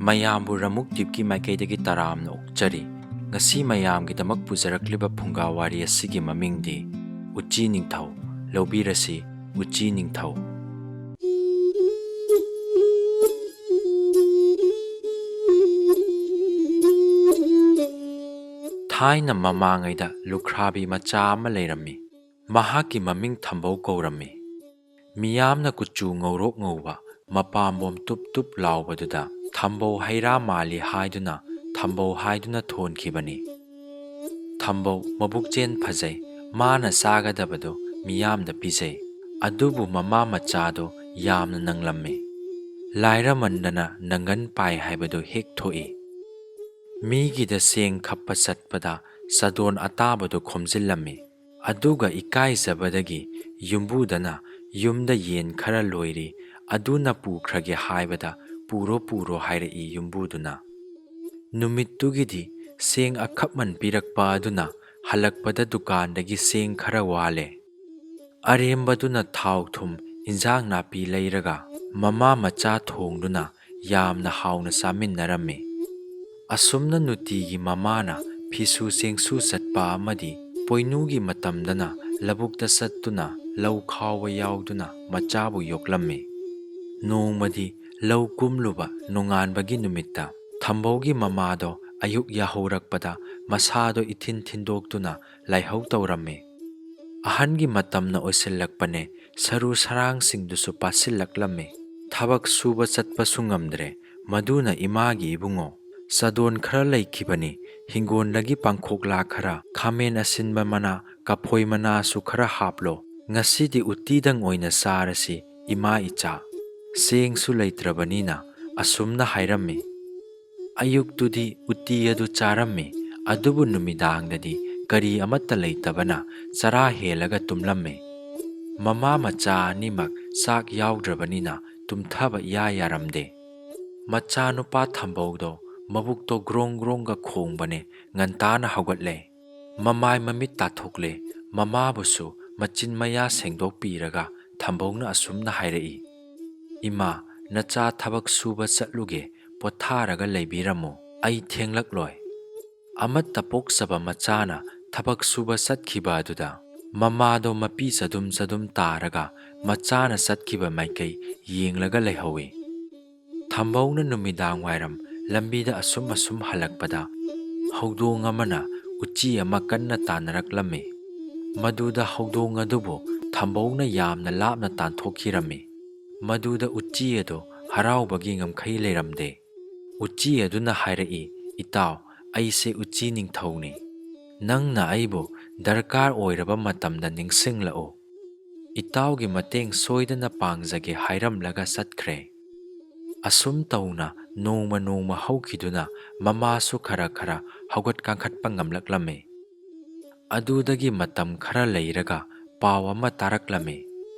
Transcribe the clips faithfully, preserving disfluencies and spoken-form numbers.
ꯃꯌꯥꯝꯕꯨ ꯔꯃꯨꯛ ꯗꯤꯞꯀꯤ ꯃꯥꯏꯀꯩꯗꯒꯤ ꯇꯔꯥꯝꯅ ꯑꯣꯛꯆꯔꯤ꯫ ꯉꯁꯤ ꯃꯌꯥꯝꯒꯤꯗꯃꯛ ꯄꯨꯖꯔꯛꯂꯤꯕ ꯐꯨꯡꯒꯥ ꯋꯥꯔꯤ ꯑꯁꯤꯒꯤ ꯃꯃꯤꯡꯗꯤ ꯎꯆꯤ ꯅꯤꯡꯊꯧ꯫ ꯂꯧꯕꯤꯔꯁꯤ, ꯎꯆꯤ ꯅꯤꯡꯊꯧ꯫ ꯊꯥꯏꯅ ꯃꯃꯥꯡꯉꯩꯗ ꯂꯨꯈ꯭ꯔꯥꯕꯤ ꯃꯆꯥ ꯑꯃ ꯂꯩꯔꯝꯃꯤ꯫ ꯃꯍꯥꯛꯀꯤ ꯃꯃꯤꯡ ꯊꯝꯕꯧ ꯀꯧꯔꯝꯃꯤ꯫ ꯃꯤꯌꯥꯝꯅ ꯀꯨꯆꯨ ꯉꯧꯔꯣꯛ ꯉꯧꯕ, ꯃꯄꯥꯝꯕꯣꯝ ꯇꯨꯞ ꯇꯨꯞ ꯂꯥꯎꯕꯗꯨꯗ ꯊꯝꯕꯧ ꯍꯩꯔꯥ ꯃꯥꯜꯂꯤ ꯍꯥꯏꯗꯨꯅ ꯊꯝꯕꯧ ꯍꯥꯏꯗꯨꯅ ꯊꯣꯟꯈꯤꯕꯅꯤ꯫ ꯊꯝꯕꯧ ꯃꯕꯨꯛꯆꯦꯟ ꯐꯖꯩ, ꯃꯥꯅ ꯆꯥꯒꯗꯕꯗꯨ ꯃꯤꯌꯥꯝꯗ ꯄꯤꯖꯩ꯫ ꯑꯗꯨꯕꯨ ꯃꯃꯥ ꯃꯆꯥꯗꯨ ꯌꯥꯝꯅ ꯅꯪꯂꯝꯃꯤ꯫ ꯂꯥꯏꯔꯃꯟꯗꯅ ꯅꯪꯒꯟ ꯄꯥꯏ ꯍꯥꯏꯕꯗꯨ ꯍꯦꯛ ꯊꯣꯛꯏ꯫ ꯃꯤꯒꯤꯗ ꯆꯦꯡ ꯈꯞꯄ ꯆꯠꯄꯗ ꯆꯗꯣꯟ ꯑꯇꯥꯕꯗꯨ ꯈꯣꯝꯖꯤꯜꯂꯝꯃꯤ꯫ ꯑꯗꯨꯒ ꯏꯀꯥꯏꯖꯕꯗꯒꯤ ꯌꯨꯝꯕꯨꯗꯅ ꯌꯨꯝꯗ ꯌꯦꯟ ꯈꯔ ꯂꯣꯏꯔꯤ, ꯑꯗꯨꯅ ꯄꯨꯈ꯭ꯔꯒꯦ ꯍꯥꯏꯕꯗ ꯄꯨꯔꯣ ꯄꯨꯔꯣ ꯍꯥꯏꯔꯛꯏ ꯌꯨꯝꯕꯨꯗꯨꯅ꯫ ꯅꯨꯃꯤꯠꯇꯨꯒꯤꯗꯤ ꯆꯦꯡ ꯑꯈꯞꯃꯟ ꯄꯤꯔꯛꯄ ꯑꯗꯨꯅ ꯍꯜꯂꯛꯄꯗ ꯗꯨꯀꯥꯟꯗꯒꯤ ꯆꯦꯡ ꯈꯔ ꯋꯥꯜꯂꯦ꯫ ꯑꯔꯦꯝꯕꯗꯨꯅ ꯊꯥꯎ ꯊꯨꯝ ꯏꯟꯖꯥꯡ ꯅꯥꯄꯤ ꯂꯩꯔꯒ ꯃꯃꯥ ꯃꯆꯥ ꯊꯣꯡꯗꯨꯅ ꯌꯥꯝꯅ ꯍꯥꯎꯅ ꯆꯥꯃꯤꯟꯅꯔꯝꯃꯤ꯫ ꯑꯁꯨꯝꯅ ꯅꯨꯡꯇꯤꯒꯤ ꯃꯃꯥꯅ ꯐꯤꯁꯨ ꯆꯦꯡꯁꯨ ꯆꯠꯄ ꯑꯃꯗꯤ ꯄꯣꯏꯅꯨꯒꯤ ꯃꯇꯝꯗꯅ ꯂꯧꯕꯨꯛꯇ ꯆꯠꯇꯨꯅ ꯂꯧ ꯈꯥꯎꯕ ꯌꯥꯎꯗꯨꯅ ꯃꯆꯥꯕꯨ ꯌꯣꯛꯂꯝꯃꯤ꯫ ꯅꯣꯡꯃꯗꯤ ꯂꯧ ꯀꯨꯝꯂꯨꯕ ꯅꯣꯡꯉꯥꯟꯕꯒꯤ ꯅꯨꯃꯤꯠꯇ ꯊꯝꯕꯧꯒꯤ ꯃꯃꯥꯗꯣ ꯑꯌꯨꯛ ꯌꯥꯍꯧꯔꯛꯄꯗ ꯃꯁꯥꯗꯣ ꯏꯊꯤꯟ ꯊꯤꯟꯗꯣꯛꯇꯨꯅ ꯂꯥꯏꯍꯧ ꯇꯧꯔꯝꯃꯤ꯫ ꯑꯍꯟꯒꯤ ꯃꯇꯝꯅ ꯑꯣꯏꯁꯤꯜꯂꯛꯄꯅꯦ, ꯁꯔꯨ ꯁꯔꯥꯡꯁꯤꯡꯗꯨꯁꯨ ꯄꯥꯁꯤꯜꯂꯛꯂꯝꯃꯤ꯫ ꯊꯕꯛ ꯁꯨꯕ ꯆꯠꯄꯁꯨ ꯉꯝꯗ꯭ꯔꯦ꯫ ꯃꯗꯨꯅ ꯏꯃꯥꯒꯤ ꯏꯕꯨꯡꯉꯣ, ꯆꯗꯣꯟ ꯈꯔ ꯂꯩꯈꯤꯕꯅꯤ, ꯍꯤꯡꯒꯣꯟꯗꯒꯤ ꯄꯥꯡꯈꯣꯛꯂꯥ ꯈꯔ, ꯈꯥꯃꯦꯟ ꯑꯁꯤꯟꯕ ꯃꯅꯥ, ꯀꯐꯣꯏ ꯃꯅꯥꯁꯨ ꯈꯔ ꯍꯥꯞꯂꯣ꯫ ꯉꯁꯤꯗꯤ ꯎꯇꯤꯗꯪ ꯑꯣꯏꯅ ꯆꯥꯔꯁꯤ, ꯏꯃꯥ ꯏꯆꯥ꯫ ꯆꯦꯡꯁꯨ ꯂꯩꯇ꯭ꯔꯕꯅꯤꯅ ꯑꯁꯨꯝꯅ ꯍꯥꯏꯔꯝꯃꯤ꯫ ꯑꯌꯨꯛꯇꯨꯗꯤ ꯎꯇꯤ ꯑꯗꯨ ꯆꯥꯔꯝꯃꯤ, ꯑꯗꯨꯕꯨ ꯅꯨꯃꯤꯗꯥꯡꯗꯗꯤ ꯀꯔꯤ ꯑꯃꯠꯇ ꯂꯩꯇꯕꯅ ꯆꯔꯥ ꯍꯦꯜꯂꯒ ꯇꯨꯝꯂꯝꯃꯤ꯫ ꯃꯃꯥ ꯃꯆꯥ ꯑꯅꯤꯃꯛ ꯆꯥꯛ ꯌꯥꯎꯗ꯭ꯔꯕꯅꯤꯅ ꯇꯨꯝꯊꯕ ꯏꯌꯥ ꯌꯥꯔꯝꯗꯦ꯫ ꯃꯆꯥꯅꯨꯄꯥ ꯊꯝꯕꯧꯗꯣ ꯃꯕꯨꯛꯇꯣ ꯒ꯭ꯔꯣꯡ ꯒ꯭ꯔꯣꯡꯒ ꯈꯣꯡꯕꯅꯦ, ꯉꯟꯇꯥꯅ ꯍꯧꯒꯠꯂꯦ꯫ ꯃꯃꯥꯏ ꯃꯃꯤꯠ ꯇꯥꯊꯣꯛꯂꯦ꯫ ꯃꯃꯥꯕꯨꯁꯨ ꯃꯆꯤꯟ ꯃꯌꯥ ꯁꯦꯡꯗꯣꯛꯄꯤꯔꯒ ꯊꯝꯕꯧꯅ ꯑꯁꯨꯝꯅ ꯍꯥꯏꯔꯛꯏ, "ꯏꯃꯥ, ꯅꯆꯥ ꯊꯕꯛ ꯁꯨꯕ ꯆꯠꯂꯨꯒꯦ, ꯄꯣꯊꯥꯔꯒ ꯂꯩꯕꯤꯔꯝꯃꯨ, ꯑꯩ ꯊꯦꯡꯂꯛꯂꯣꯏ꯫" ꯑꯃꯠꯇ ꯄꯣꯛꯆꯕ ꯃꯆꯥꯅ ꯊꯕꯛ ꯁꯨꯕ ꯆꯠꯈꯤꯕ ꯑꯗꯨꯗ ꯃꯃꯥꯗꯣ ꯃꯄꯤ ꯆꯗꯨꯝ ꯆꯗꯨꯝ ꯇꯥꯔꯒ ꯃꯆꯥꯅ ꯆꯠꯈꯤꯕ ꯃꯥꯏꯀꯩ ꯌꯦꯡꯂꯒ ꯂꯩꯍꯧꯏ꯫ ꯊꯝꯕꯧꯅ ꯅꯨꯃꯤꯗꯥꯡ ꯋꯥꯏꯔꯝ ꯂꯝꯕꯤꯗ ꯑꯁꯨꯝ ꯑꯁꯨꯝ ꯍꯜꯂꯛꯄꯗ ꯍꯧꯗꯣꯡ ꯑꯃꯅ ꯎꯆꯤ ꯑꯃ ꯀꯟꯅ ꯇꯥꯟꯅꯔꯛꯂꯝꯃꯤ꯫ ꯃꯗꯨꯗ ꯍꯧꯗꯣꯡ ꯑꯗꯨꯕꯨ ꯊꯝꯕꯧꯅ ꯌꯥꯝꯅ ꯂꯥꯞꯅ ꯇꯥꯟꯊꯣꯛꯈꯤꯔꯝꯃꯤ꯫ ꯃꯗꯨꯗ ꯎꯆꯤ ꯑꯗꯨ ꯍꯔꯥꯎꯕꯒꯤ ꯉꯝꯈꯩ ꯂꯩꯔꯝꯗꯦ꯫ ꯎꯆꯤ ꯑꯗꯨꯅ ꯍꯥꯏꯔꯛꯏ, "ꯏꯇꯥꯎ, ꯑꯩꯁꯦ ꯎꯆꯤ ꯅꯤꯡꯊꯧꯅꯤ꯫ ꯅꯪꯅ ꯑꯩꯕꯨ ꯗꯔꯀꯥꯔ ꯑꯣꯏꯔꯕ ꯃꯇꯝꯗ ꯅꯤꯡꯁꯤꯡꯂꯛꯎ꯫" ꯏꯇꯥꯎꯒꯤ ꯃꯇꯦꯡ ꯁꯣꯏꯗꯅ ꯄꯥꯡꯖꯒꯦ ꯍꯥꯏꯔꯝꯂꯒ ꯆꯠꯈ꯭ꯔꯦ꯫ ꯑꯁꯨꯝ ꯇꯧꯅ ꯅꯣꯡꯃ ꯅꯣꯡꯃ ꯍꯧꯈꯤꯗꯨꯅ ꯃꯃꯥꯁꯨ ꯈꯔ ꯈꯔ ꯍꯧꯒꯠ ꯀꯥꯡꯈꯠꯄ ꯉꯝꯂꯛꯂꯝꯃꯤ꯫ ꯑꯗꯨꯗꯒꯤ ꯃꯇꯝ ꯈꯔ ꯂꯩꯔꯒ ꯄꯥꯎ ꯑꯃ ꯇꯥꯔꯛꯂꯝꯃꯤ꯫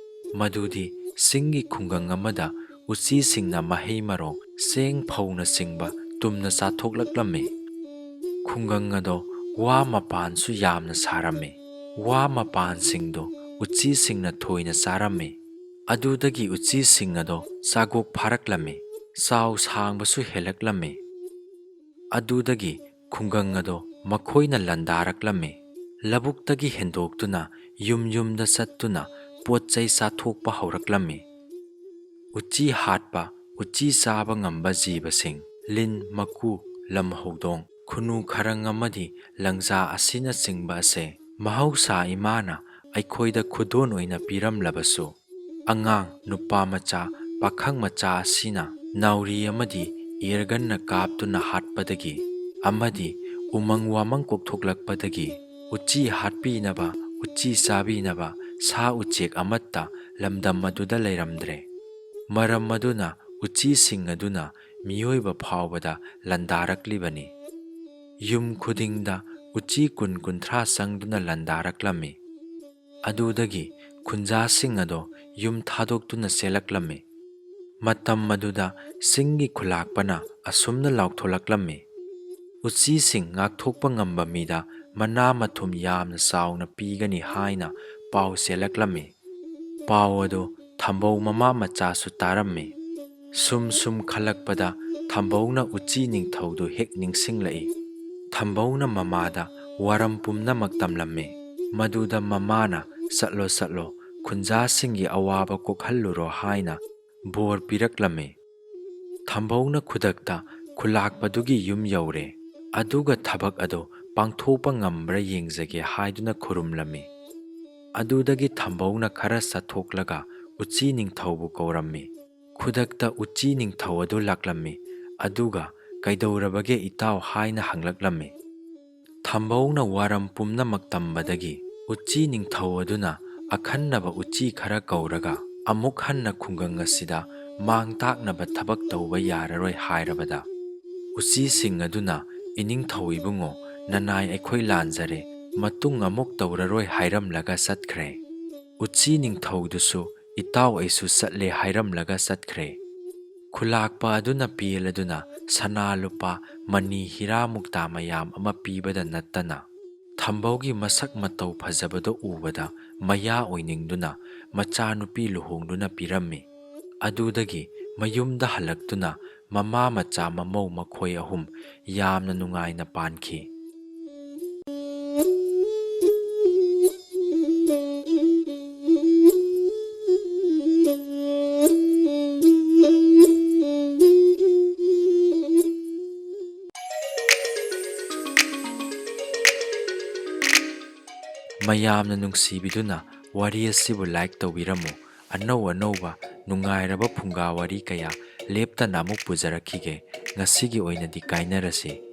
ꯃꯗꯨꯗꯤ ꯆꯤꯡꯒꯤ ꯈꯨꯡꯒꯪ ꯑꯃꯗ ꯎꯆꯤꯁꯤꯡꯅ ꯃꯍꯩ ꯃꯔꯣꯡ ꯆꯦꯡ ꯐꯧꯅꯆꯤꯡꯕ ꯇꯨꯝꯅ ꯆꯥꯊꯣꯛꯂꯛꯂꯝꯃꯤ꯫ ꯈꯨꯡꯒꯪ ꯑꯗꯣ ꯋꯥ ꯃꯄꯥꯟꯁꯨ ꯌꯥꯝꯅ ꯁꯥꯔꯝꯃꯤ꯫ ꯋꯥ ꯃꯄꯥꯟꯁꯤꯡꯗꯣ ꯎꯆꯤꯁꯤꯡꯅ ꯊꯣꯏꯅ ꯆꯥꯔꯝꯃꯤ꯫ ꯑꯗꯨꯗꯒꯤ ꯎꯆꯤꯁꯤꯡ ꯑꯗꯣ ꯆꯥꯒꯣꯛ ꯐꯥꯔꯛꯂꯝꯃꯤ꯫ ꯆꯥꯎ ꯁꯥꯡꯕꯁꯨ ꯍꯦꯜꯂꯛꯂꯝꯃꯤ꯫ ꯑꯗꯨꯗꯒꯤ ꯈꯨꯡꯒꯪ ꯑꯗꯣ ꯃꯈꯣꯏꯅ ꯂꯥꯟꯗꯥꯔꯛꯂꯝꯃꯤ꯫ ꯂꯧꯕꯨꯛꯇꯒꯤ ꯍꯦꯟꯗꯣꯛꯇꯨꯅ ꯌꯨꯝ ꯌꯨꯝꯗ ꯆꯠꯇꯨꯅ ꯄꯣꯠ ꯆꯩ ꯆꯥꯊꯣꯛꯄ ꯍꯧꯔꯛꯂꯝꯃꯤ꯫ ꯎꯆꯤ ꯍꯥꯠꯄ, ꯎꯆꯤ ꯆꯥꯕ ꯉꯝꯕ ꯖꯤꯕꯁꯤꯡ, ꯂꯤꯟ, ꯃꯀꯨ, ꯂꯝꯍꯧꯗꯣꯡ, ꯈꯨꯅꯨ ꯈꯔꯪ ꯑꯃꯗꯤ ꯂꯪꯖꯥ ꯑꯁꯤꯅꯆꯤꯡꯕ ꯑꯁꯦ ꯃꯍꯧꯁꯥ ꯏꯃꯥꯅ ꯑꯩꯈꯣꯏꯗ ꯈꯨꯗꯣꯜ ꯑꯣꯏꯅ ꯄꯤꯔꯝꯂꯕꯁꯨ, ꯑꯉꯥꯡ ꯅꯨꯄꯥ ꯃꯆꯥ, ꯄꯥꯈꯪ ꯃꯆꯥ ꯑꯁꯤꯅ ꯅꯥꯎꯔꯤ ꯑꯃꯗꯤ ꯏꯌꯔꯒꯟꯅ ꯀꯥꯞꯇꯨꯅ ꯍꯥꯠꯄꯗꯒꯤ ꯑꯃꯗꯤ ꯎꯃꯪ ꯋꯥꯃꯪ ꯀꯣꯛꯊꯣꯛꯂꯛꯄꯗꯒꯤ ꯎꯆꯤ ꯍꯥꯠꯄꯤꯅꯕ, ꯎꯆꯤ ꯆꯥꯕꯤꯅꯕ ꯁꯥ ꯎꯆꯦꯛ ꯑꯃꯠꯇ ꯂꯝꯗꯝ ꯑꯗꯨꯗ ꯂꯩꯔꯝꯗ꯭ꯔꯦ꯫ ꯃꯔꯝ ꯑꯗꯨꯅ ꯎꯆꯤꯁꯤꯡ ꯑꯗꯨꯅ ꯃꯤꯑꯣꯏꯕ ꯐꯥꯎꯕꯗ ꯂꯥꯟꯗꯥꯔꯛꯂꯤꯕꯅꯤ꯫ ꯌꯨꯝ ꯈꯨꯗꯤꯡꯗ ꯎꯆꯤ ꯀꯨꯟ ꯀꯨꯟꯊ꯭ꯔꯥ ꯆꯪꯗꯨꯅ ꯂꯥꯟꯗꯥꯔꯛꯂꯝꯃꯤ꯫ ꯑꯗꯨꯗꯒꯤ ꯈꯨꯟꯖꯥꯁꯤꯡ ꯑꯗꯣ ꯌꯨꯝ ꯊꯥꯗꯣꯛꯇꯨꯅ ꯆꯦꯜꯂꯛꯂꯝꯃꯤ꯫ ꯃꯇꯝ ꯑꯗꯨꯗ ꯆꯤꯡꯒꯤ ꯈꯨꯂꯥꯛꯄꯅ ꯑꯁꯨꯝꯅ ꯂꯥꯎꯊꯣꯛꯂꯛꯂꯝꯃꯤ, "ꯎꯆꯤꯁꯤꯡ ꯉꯥꯛꯊꯣꯛꯄ ꯉꯝꯕ ꯃꯤꯗ ꯃꯅꯥ ꯃꯊꯨꯝ ꯌꯥꯝꯅ ꯆꯥꯎꯅ ꯄꯤꯒꯅꯤ" ꯍꯥꯏꯅ ꯄꯥꯎ ꯆꯦꯜꯂꯛꯂꯝꯃꯤ꯫ ꯄꯥꯎ ꯑꯗꯨ ꯊꯝꯕꯧ ꯃꯃꯥ ꯃꯆꯥꯁꯨ ꯇꯥꯔꯝꯃꯤ꯫ ꯁꯨꯝ ꯁꯨꯝ ꯈꯜꯂꯛꯄꯗ ꯊꯝꯕꯧꯅ ꯎꯆꯤ ꯅꯤꯡꯊꯧꯗꯨ ꯍꯦꯛ ꯅꯤꯡꯁꯤꯡꯂꯛꯏ꯫ ꯊꯝꯕꯧꯅ ꯃꯃꯥꯗ ꯋꯥꯔꯝ ꯄꯨꯝꯅꯃꯛ ꯇꯝꯂꯝꯃꯤ꯫ ꯃꯗꯨꯗ ꯃꯃꯥꯅ "ꯆꯠꯂꯣ, ꯆꯠꯂꯣ, ꯈꯨꯟꯖꯥꯁꯤꯡꯒꯤ ꯑꯋꯥꯕ ꯀꯣꯛꯍꯜꯂꯨꯔꯣ" ꯍꯥꯏꯅ ꯕꯣꯔ ꯄꯤꯔꯛꯂꯝꯃꯤ꯫ ꯊꯝꯕꯧꯅ ꯈꯨꯗꯛꯇ ꯈꯨꯂꯥꯛꯄꯗꯨꯒꯤ ꯌꯨꯝ ꯌꯧꯔꯦ꯫ ꯑꯗꯨꯒ ꯊꯕꯛ ꯑꯗꯨ ꯄꯥꯡꯊꯣꯛꯄ ꯉꯝꯕ꯭ꯔꯥ ꯌꯦꯡꯖꯒꯦ ꯍꯥꯏꯗꯨꯅ ꯈꯨꯔꯨꯝꯂꯝꯃꯤ꯫ ꯑꯗꯨꯗꯒꯤ ꯊꯝꯕꯧꯅ ꯈꯔ ꯆꯠꯊꯣꯛꯂꯒ ꯎꯆꯤ ꯅꯤꯡꯊꯧꯕꯨ ꯀꯧꯔꯝꯃꯤ꯫ ꯈꯨꯗꯛꯇ ꯎꯆꯤ ꯅꯤꯡꯊꯧ ꯑꯗꯨ ꯂꯥꯛꯂꯝꯃꯤ꯫ ꯑꯗꯨꯒ "ꯀꯩꯗꯧꯔꯕꯒꯦ ꯏꯇꯥꯎ?" ꯍꯥꯏꯅ ꯍꯪꯂꯛꯂꯝꯃꯤ꯫ ꯊꯝꯕꯧꯅ ꯋꯥꯔꯝ ꯄꯨꯝꯅꯃꯛ ꯇꯝꯕꯗꯒꯤ ꯎꯆꯤ ꯅꯤꯡꯊꯧ ꯑꯗꯨꯅ ꯑꯈꯟꯅꯕ ꯎꯆꯤ ꯈꯔ ꯀꯧꯔꯒ ꯑꯃꯨꯛ ꯍꯟꯅ ꯈꯨꯡꯒꯪ ꯑꯁꯤꯗ ꯃꯥꯡ ꯇꯥꯛꯅꯕ ꯊꯕꯛ ꯇꯧꯕ ꯌꯥꯔꯔꯣꯏ ꯍꯥꯏꯔꯕꯗ, ꯎꯆꯤꯁꯤꯡ ꯑꯗꯨꯅ "ꯏꯅꯤꯡꯊꯧ ꯏꯕꯨꯡꯉꯣ, ꯅꯅꯥꯏ ꯑꯩꯈꯣꯏ ꯂꯥꯟꯖꯔꯦ, ꯃꯇꯨꯡ ꯑꯃꯨꯛ ꯇꯧꯔꯔꯣꯏ" ꯍꯥꯏꯔꯝꯂꯒ ꯆꯠꯈ꯭ꯔꯦ꯫ ꯎꯆꯤ ꯅꯤꯡꯊꯧꯗꯨꯁꯨ "ꯏꯇꯥꯎ ꯑꯩꯁꯨ ꯆꯠꯂꯦ" ꯍꯥꯏꯔꯝꯂꯒ ꯆꯠꯈ꯭ꯔꯦ꯫ ꯈꯨꯂꯥꯛꯄ ꯑꯗꯨꯅ ꯄꯦꯜꯂꯗꯨꯅ ꯁꯅꯥ ꯂꯨꯄꯥ, ꯃꯅꯤ ꯍꯤꯔꯥ ꯃꯨꯛꯇꯥ ꯃꯌꯥꯝ ꯑꯃ ꯄꯤꯕꯗ ꯅꯠꯇꯅ, ꯊꯝꯕꯧꯒꯤ ꯃꯁꯛ ꯃꯇꯧ ꯐꯖꯕꯗꯨ ꯎꯕꯗ ꯃꯌꯥ ꯑꯣꯏꯅꯤꯡꯗꯨꯅ ꯃꯆꯥꯅꯨꯄꯤ ꯂꯨꯍꯣꯡꯗꯨꯅ ꯄꯤꯔꯝꯃꯤ꯫ ꯑꯗꯨꯗꯒꯤ ꯃꯌꯨꯝꯗ ꯍꯜꯂꯛꯇꯨꯅ ꯃꯃꯥ ꯃꯆꯥ ꯃꯃꯧ ꯃꯈꯣꯏ ꯑꯍꯨꯝ ꯌꯥꯝꯅ ꯅꯨꯡꯉꯥꯏꯅ ꯄꯥꯟꯈꯤ꯫ ꯃꯌꯥꯝꯅ ꯅꯨꯡꯁꯤꯕꯤꯗꯨꯅ ꯋꯥꯔꯤ ꯑꯁꯤꯕꯨ like ꯇꯧꯕꯤꯔꯝꯃꯨ꯫ ꯑꯅꯧ ꯑꯅꯧꯕ ꯅꯨꯡꯉꯥꯏꯔꯕ ꯐꯨꯡꯒꯥ ꯋꯥꯔꯤ ꯀꯌꯥ ꯂꯦꯞꯇꯅ ꯑꯃꯨꯛ ꯄꯨꯖꯔꯛꯈꯤꯒꯦ꯫ ꯉꯁꯤꯒꯤ ꯑꯣꯏꯅꯗꯤ ꯀꯥꯏꯅꯔꯁꯤ꯫